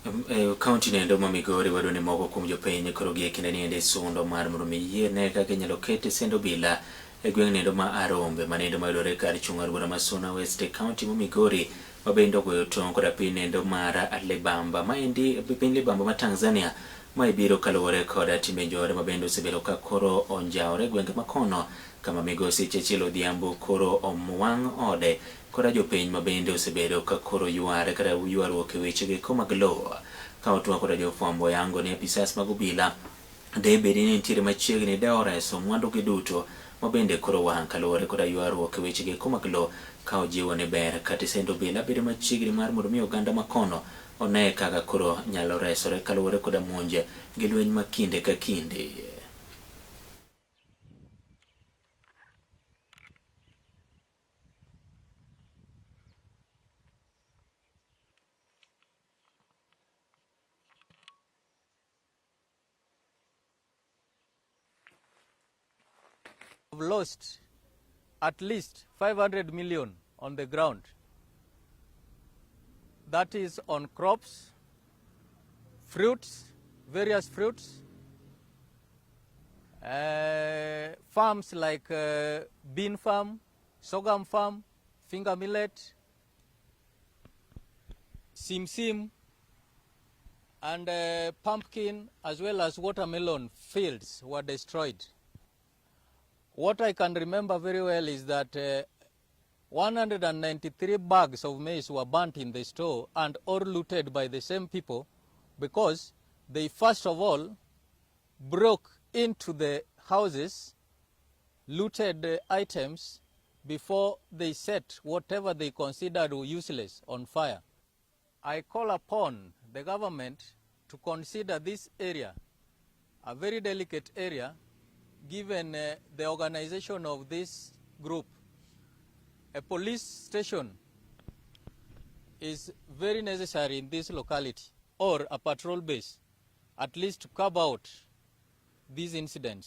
E kaunti nendo ma Migori wayudo ni moko kuom jopiny koro gie kinde ni ende sundo mar mondo mi yiene kaka inyalo ket send obila e gweng' nendo ma Arombe manendo mayudore kar chung' ar bura ma Suna West e kaunti ma Migori ma bende ogoyo tong' koda piny nendo mar Libamba maendi piny Libamba ma Tanzania ma ibiro kaluwore koda timbe njore ma bende osebedo ka koro onjawore e gwenge makono kama migosi Churchill Odhiambo koro omwang' ode koda jopiny ma bende osebedo ka koro yware kata ywaruok e weche geko mag lowo. Ka otwak koda jofwambo yango ni apisas mag obila de bedi ni nitiere machiegni de oreso mwandu gi duto ma bende koro wang' kaluwore koda ywaruok e weche geko mag lowo ka ojiwo ni ber ka tisend obila bedo machiegni mar mondo mi oganda makono one kaka koro nyalo resore kaluwore koda monj gi lweny ma kinde ka kinde. Lost at least 500 million on the ground. That is on crops, fruits, various fruits, farms like bean farm, sorghum farm, finger millet, simsim, and pumpkin, as well as watermelon fields were destroyed. What I can remember very well is that 193 bags of maize were burnt in the store and all looted by the same people because they first of all broke into the houses, looted the items before they set whatever they considered useless on fire. I call upon the government to consider this area a very delicate area, given the organization of this group. A police station is very necessary in this locality, or a patrol base, at least to curb out these incidents.